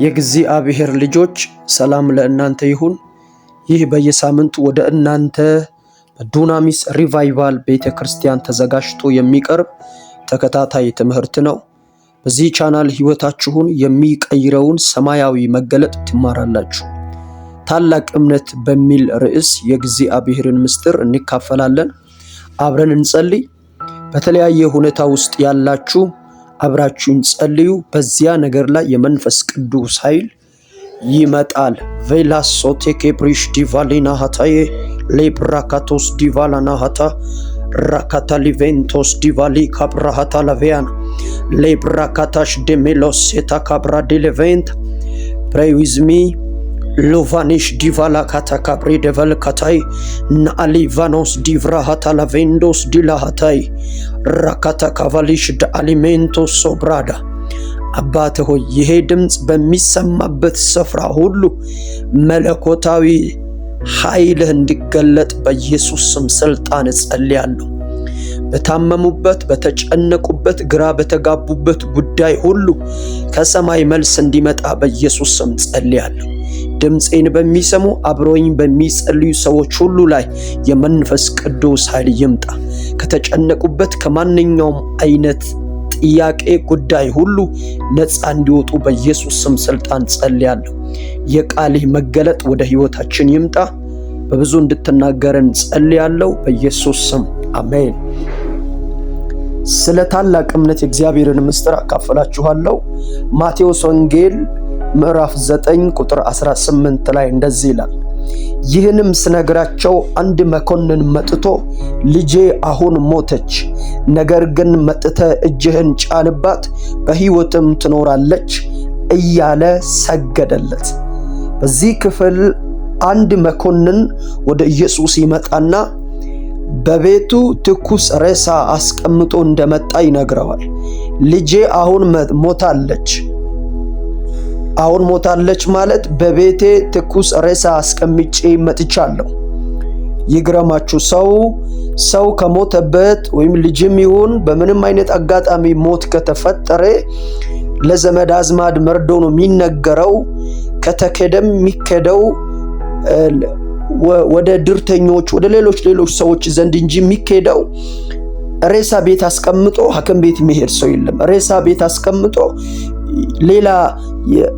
የእግዚአብሔር ልጆች ሰላም ለእናንተ ይሁን። ይህ በየሳምንቱ ወደ እናንተ በዱናሚስ ሪቫይቫል ቤተ ክርስቲያን ተዘጋጅቶ የሚቀርብ ተከታታይ ትምህርት ነው። በዚህ ቻናል ሕይወታችሁን የሚቀይረውን ሰማያዊ መገለጥ ትማራላችሁ። ታላቅ እምነት በሚል ርዕስ የእግዚአብሔርን ምስጢር እንካፈላለን። አብረን እንጸልይ። በተለያየ ሁኔታ ውስጥ ያላችሁ አብራችሁን ጸልዩ። በዚያ ነገር ላይ የመንፈስ ቅዱስ ኃይል ይመጣል። ቬላሶቴኬ ብሪሽ ዲቫሊና ሃታዬ ሌብራካቶስ ዲቫላና ሃታ ራካታ ሊቬንቶስ ዲቫሊ ካብራሃታ ላቪያና ሌብራካታሽ ደሜሎስ ሴታ ካብራ ዲሌቬንት። Pray with me. ሎቫኒሽ ዲቫላ ካታ ካብሪ ደቨል ካታይ ናአሊቫኖስ ዲቭራሃታ ላቬንዶስ ዲላሃታይ ራካታ ካቫሊሽ ዳአሊሜንቶስ ሶብራዳ። አባቴ ሆይ፣ ይሄ ድምፅ በሚሰማበት ስፍራ ሁሉ መለኮታዊ ኃይልህ እንዲገለጥ በኢየሱስ ስም ስልጣን እጸልያለሁ። በታመሙበት፣ በተጨነቁበት፣ ግራ በተጋቡበት ጉዳይ ሁሉ ከሰማይ መልስ እንዲመጣ በኢየሱስ ስም ጸልያለሁ። ድምፄን በሚሰሙ፣ አብሮኝ በሚጸልዩ ሰዎች ሁሉ ላይ የመንፈስ ቅዱስ ኃይል ይምጣ። ከተጨነቁበት ከማንኛውም አይነት ጥያቄ ጉዳይ ሁሉ ነፃ እንዲወጡ በኢየሱስ ስም ስልጣን ጸልያለሁ። የቃልህ መገለጥ ወደ ሕይወታችን ይምጣ። በብዙ እንድትናገረን ጸልያለሁ። በኢየሱስ ስም አሜን። ስለ ታላቅ እምነት የእግዚአብሔርን ምስጢር አካፍላችኋለሁ። ማቴዎስ ወንጌል ምዕራፍ 9 ቁጥር 18 ላይ እንደዚህ ይላል። ይህንም ስነግራቸው አንድ መኮንን መጥቶ ልጄ አሁን ሞተች፣ ነገር ግን መጥተህ እጅህን ጫንባት፣ በሕይወትም ትኖራለች እያለ ሰገደለት። በዚህ ክፍል አንድ መኮንን ወደ ኢየሱስ ይመጣና በቤቱ ትኩስ ሬሳ አስቀምጦ እንደመጣ ይነግረዋል። ልጄ አሁን ሞታለች። አሁን ሞታለች ማለት በቤቴ ትኩስ ሬሳ አስቀምጬ መጥቻለሁ። ይግረማችሁ፣ ሰው ከሞተበት ወይም ልጅም ይሁን በምንም አይነት አጋጣሚ ሞት ከተፈጠረ ለዘመድ አዝማድ መርዶ ነው የሚነገረው። ከተኬደም የሚኬደው ወደ ድርተኞች፣ ወደ ሌሎች ሌሎች ሰዎች ዘንድ እንጂ የሚኬደው ሬሳ ቤት አስቀምጦ ሐኪም ቤት የሚሄድ ሰው የለም። ሬሳ ቤት አስቀምጦ ሌላ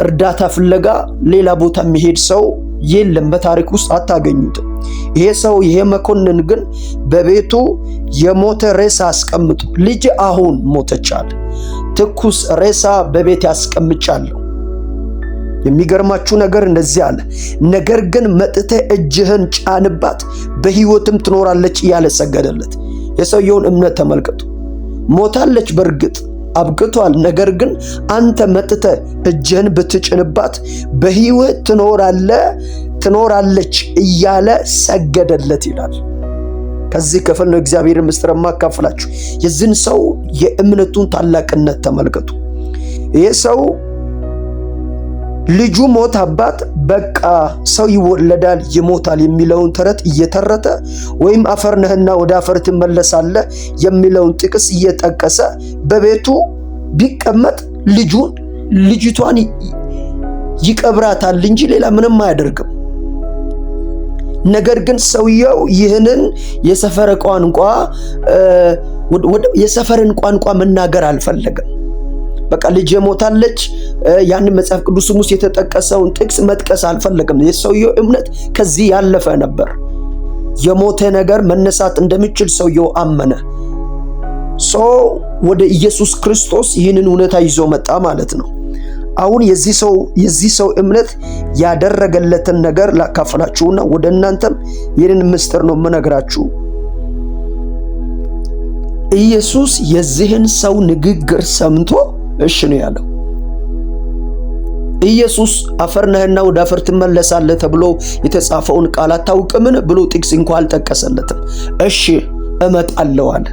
እርዳታ ፍለጋ ሌላ ቦታ የሚሄድ ሰው የለም። በታሪክ ውስጥ አታገኙትም። ይሄ ሰው፣ ይሄ መኮንን ግን በቤቱ የሞተ ሬሳ አስቀምጦ ልጅ አሁን ሞተች አለ። ትኩስ ሬሳ በቤት ያስቀምጫለሁ። የሚገርማችሁ ነገር እንደዚህ አለ። ነገር ግን መጥተህ እጅህን ጫንባት፣ በሕይወትም ትኖራለች እያለ ሰገደለት። የሰውየውን እምነት ተመልከቱ። ሞታለች፣ በእርግጥ አብቅቷል። ነገር ግን አንተ መጥተህ እጅህን ብትጭንባት በሕይወት ትኖራለች እያለ ሰገደለት ይላል። ከዚህ ክፍል ነው እግዚአብሔርን ምስጢር የማካፍላችሁ። የዚህን ሰው የእምነቱን ታላቅነት ተመልከቱ። ይህ ሰው ልጁ ሞት አባት በቃ ሰው ይወለዳል ይሞታል የሚለውን ተረት እየተረተ ወይም አፈር ነህና ወደ አፈር ትመለሳለህ የሚለውን ጥቅስ እየጠቀሰ በቤቱ ቢቀመጥ ልጁን ልጅቷን ይቀብራታል እንጂ ሌላ ምንም አያደርግም። ነገር ግን ሰውየው ይህንን የሰፈር ቋንቋ የሰፈርን ቋንቋ መናገር አልፈለገም። በቃ ልጄ ሞታለች፣ ያንን መጽሐፍ ቅዱስም ውስጥ የተጠቀሰውን ጥቅስ መጥቀስ አልፈለገም። የሰውየው እምነት ከዚህ ያለፈ ነበር። የሞተ ነገር መነሳት እንደሚችል ሰውየው አመነ። So ወደ ኢየሱስ ክርስቶስ ይህንን እውነታ ይዞ መጣ ማለት ነው። አሁን የዚህ ሰው እምነት ያደረገለትን ነገር ላካፍላችሁና ወደ እናንተም ይህንን ምስጢር ነው የምነግራችሁ። ኢየሱስ የዚህን ሰው ንግግር ሰምቶ እሺ ነው ያለው። ኢየሱስ አፈር ነህና ወደ አፈር ትመለሳለህ ተብሎ የተጻፈውን ቃል አታውቅምን ብሎ ጥቅስ እንኳ አልጠቀሰለትም። እሺ እመጣለሁ አለ።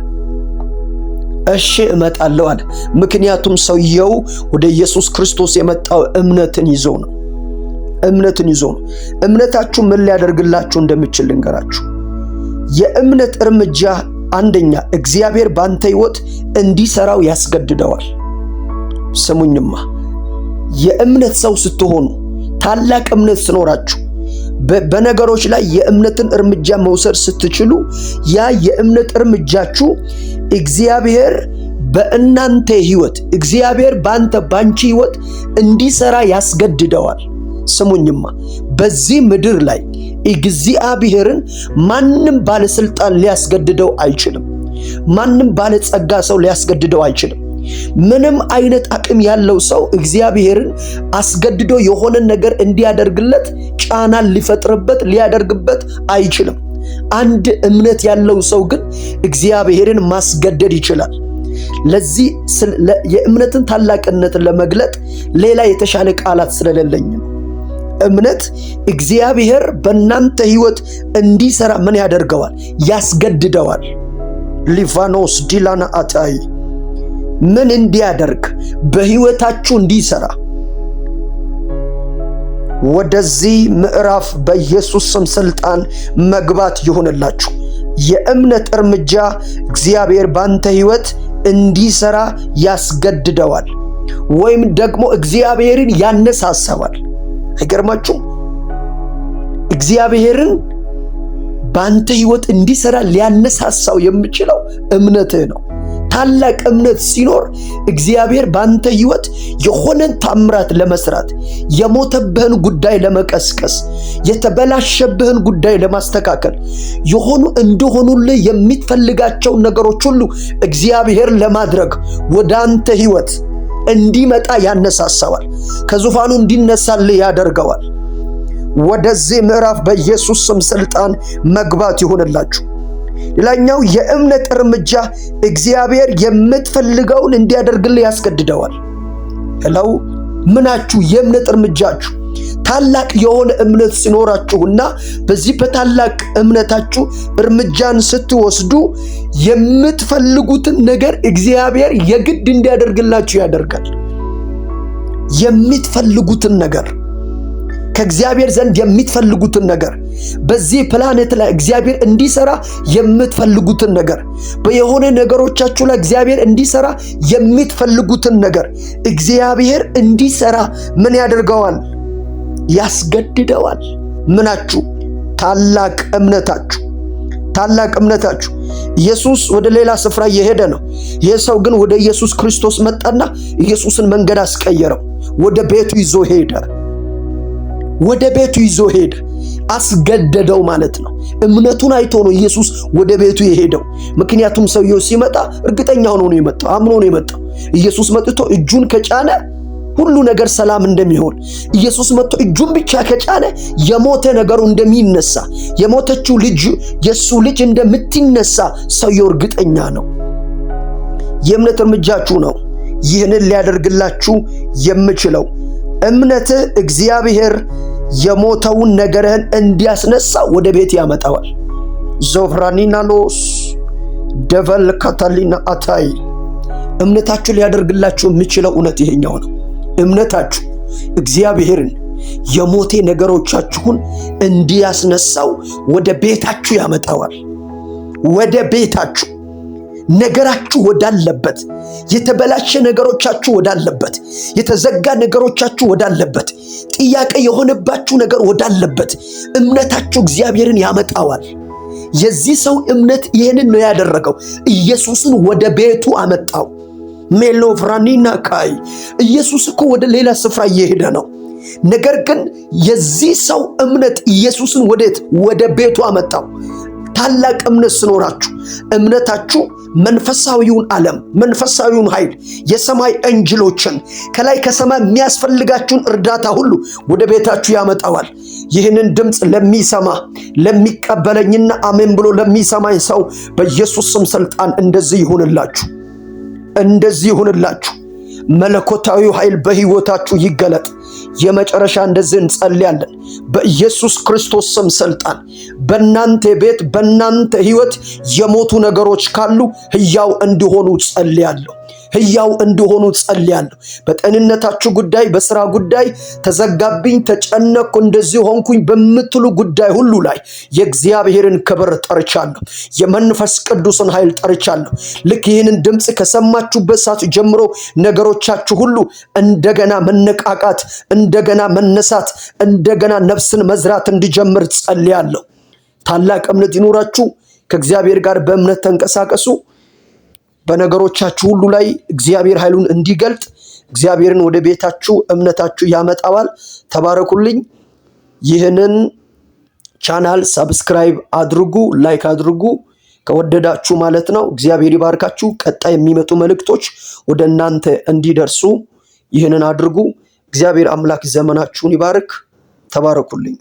እሺ እመጣለሁ አለ። ምክንያቱም ሰውየው ወደ ኢየሱስ ክርስቶስ የመጣው እምነትን ይዞ ነው። እምነትን ይዞ ነው። እምነታችሁ ምን ሊያደርግላችሁ እንደሚችል ልንገራችሁ። የእምነት እርምጃ አንደኛ እግዚአብሔር ባንተ ሕይወት እንዲሰራው ያስገድደዋል። ስሙኝማ፣ የእምነት ሰው ስትሆኑ፣ ታላቅ እምነት ሲኖራችሁ፣ በነገሮች ላይ የእምነትን እርምጃ መውሰድ ስትችሉ፣ ያ የእምነት እርምጃችሁ እግዚአብሔር በእናንተ ህይወት፣ እግዚአብሔር በአንተ ባንቺ ህይወት እንዲሰራ ያስገድደዋል። ስሙኝማ፣ በዚህ ምድር ላይ እግዚአብሔርን ማንም ባለስልጣን ሊያስገድደው አይችልም። ማንም ባለጸጋ ሰው ሊያስገድደው አይችልም። ምንም አይነት አቅም ያለው ሰው እግዚአብሔርን አስገድዶ የሆነ ነገር እንዲያደርግለት ጫናን ሊፈጥርበት ሊያደርግበት አይችልም። አንድ እምነት ያለው ሰው ግን እግዚአብሔርን ማስገደድ ይችላል። ለዚህ የእምነትን ታላቅነትን ለመግለጥ ሌላ የተሻለ ቃላት ስለሌለኝ ነው። እምነት እግዚአብሔር በእናንተ ህይወት እንዲሰራ ምን ያደርገዋል? ያስገድደዋል። ሊቫኖስ ዲላና አታይ ምን እንዲያደርግ? በህይወታችሁ እንዲሰራ። ወደዚህ ምዕራፍ በኢየሱስ ስም ስልጣን መግባት ይሁንላችሁ። የእምነት እርምጃ እግዚአብሔር ባንተ ህይወት እንዲሰራ ያስገድደዋል፣ ወይም ደግሞ እግዚአብሔርን ያነሳሳዋል። አይገርማችሁም? እግዚአብሔርን በአንተ ህይወት እንዲሰራ ሊያነሳሳው የሚችለው እምነትህ ነው። ታላቅ እምነት ሲኖር እግዚአብሔር በአንተ ህይወት የሆነን ታምራት ለመስራት፣ የሞተብህን ጉዳይ ለመቀስቀስ፣ የተበላሸብህን ጉዳይ ለማስተካከል፣ የሆኑ እንደሆኑልህ የሚፈልጋቸውን ነገሮች ሁሉ እግዚአብሔር ለማድረግ ወደ አንተ ህይወት እንዲመጣ ያነሳሳዋል። ከዙፋኑ እንዲነሳልህ ያደርገዋል። ወደዚህ ምዕራፍ በኢየሱስ ስም ስልጣን መግባት ይሁንላችሁ። ሌላኛው የእምነት እርምጃ እግዚአብሔር የምትፈልገውን እንዲያደርግልህ ያስገድደዋል። Hello፣ ምናችሁ? የእምነት እርምጃችሁ። ታላቅ የሆነ እምነት ሲኖራችሁና በዚህ በታላቅ እምነታችሁ እርምጃን ስትወስዱ የምትፈልጉትን ነገር እግዚአብሔር የግድ እንዲያደርግላችሁ ያደርጋል። የምትፈልጉትን ነገር፣ ከእግዚአብሔር ዘንድ የምትፈልጉትን ነገር፣ በዚህ ፕላኔት ላይ እግዚአብሔር እንዲሰራ የምትፈልጉትን ነገር፣ በየሆነ ነገሮቻችሁ ላይ እግዚአብሔር እንዲሰራ የምትፈልጉትን ነገር እግዚአብሔር እንዲሰራ ምን ያደርገዋል? ያስገድደዋል። ምናችሁ? ታላቅ እምነታችሁ፣ ታላቅ እምነታችሁ። ኢየሱስ ወደ ሌላ ስፍራ እየሄደ ነው። ይህ ሰው ግን ወደ ኢየሱስ ክርስቶስ መጣና ኢየሱስን መንገድ አስቀየረው። ወደ ቤቱ ይዞ ሄደ። ወደ ቤቱ ይዞ ሄደ። አስገደደው ማለት ነው። እምነቱን አይቶ ነው ኢየሱስ ወደ ቤቱ የሄደው። ምክንያቱም ሰውየው ሲመጣ እርግጠኛ ሆኖ ነው የመጣው፣ አምኖ ነው የመጣው። ኢየሱስ መጥቶ እጁን ከጫነ ሁሉ ነገር ሰላም እንደሚሆን፣ ኢየሱስ መጥቶ እጁን ብቻ ከጫነ የሞተ ነገሩ እንደሚነሳ፣ የሞተችው ልጅ የሱ ልጅ እንደምትነሳ ሰውየው እርግጠኛ ነው። የእምነት እርምጃችሁ ነው ይህንን ሊያደርግላችሁ የምችለው። እምነትህ እግዚአብሔር የሞተውን ነገርህን እንዲያስነሳ ወደ ቤት ያመጣዋል። ዞቭራኒናሎስ ደቨል ካታሊና አታይ። እምነታችሁ ሊያደርግላችሁ የሚችለው እውነት ይሄኛው ነው። እምነታችሁ እግዚአብሔርን የሞቴ ነገሮቻችሁን እንዲያስነሳው ወደ ቤታችሁ ያመጣዋል። ወደ ቤታችሁ፣ ነገራችሁ ወዳለበት፣ የተበላሸ ነገሮቻችሁ ወዳለበት፣ የተዘጋ ነገሮቻችሁ ወዳለበት፣ ጥያቄ የሆነባችሁ ነገር ወዳለበት እምነታችሁ እግዚአብሔርን ያመጣዋል። የዚህ ሰው እምነት ይህንን ነው ያደረገው። ኢየሱስን ወደ ቤቱ አመጣው። ሜሎቭራኒና ካይ። ኢየሱስ እኮ ወደ ሌላ ስፍራ እየሄደ ነው። ነገር ግን የዚህ ሰው እምነት ኢየሱስን ወዴት? ወደ ቤቱ አመጣው። ታላቅ እምነት ስኖራችሁ እምነታችሁ መንፈሳዊውን ዓለም፣ መንፈሳዊውን ኃይል፣ የሰማይ angel ኦችን፣ ከላይ ከሰማይ የሚያስፈልጋችሁን እርዳታ ሁሉ ወደ ቤታችሁ ያመጣዋል። ይህንን ድምፅ ለሚሰማ፣ ለሚቀበለኝና አሜን ብሎ ለሚሰማኝ ሰው በኢየሱስ ስም ስልጣን እንደዚህ ይሁንላችሁ፣ እንደዚህ ይሁንላችሁ። መለኮታዊው ኃይል በሕይወታችሁ ይገለጥ። የመጨረሻ እንደዚህ እንጸልያለን። በኢየሱስ ክርስቶስ ስም ስልጣን በእናንተ ቤት፣ በእናንተ ሕይወት የሞቱ ነገሮች ካሉ ሕያው እንዲሆኑ ጸልያለሁ። ሕያው እንዲሆኑ ጸልያለሁ። በጤንነታችሁ ጉዳይ፣ በስራ ጉዳይ ተዘጋብኝ፣ ተጨነቅኩ፣ እንደዚህ ሆንኩኝ በምትሉ ጉዳይ ሁሉ ላይ የእግዚአብሔርን ክብር ጠርቻለሁ። የመንፈስ ቅዱስን ኃይል ጠርቻለሁ። ልክ ይህንን ድምፅ ከሰማችሁበት ሰዓት ጀምሮ ነገሮቻችሁ ሁሉ እንደገና መነቃቃት፣ እንደገና መነሳት፣ እንደገና ነፍስን መዝራት እንዲጀምር ጸልያለሁ። ታላቅ እምነት ይኑራችሁ። ከእግዚአብሔር ጋር በእምነት ተንቀሳቀሱ። በነገሮቻችሁ ሁሉ ላይ እግዚአብሔር ኃይሉን እንዲገልጥ እግዚአብሔርን ወደ ቤታችሁ እምነታችሁ ያመጣዋል። ተባረኩልኝ። ይህንን channel subscribe አድርጉ፣ like አድርጉ ከወደዳችሁ ማለት ነው። እግዚአብሔር ይባርካችሁ። ቀጣይ የሚመጡ መልእክቶች ወደ እናንተ እንዲደርሱ ይህንን አድርጉ። እግዚአብሔር አምላክ ዘመናችሁን ይባርክ። ተባረኩልኝ።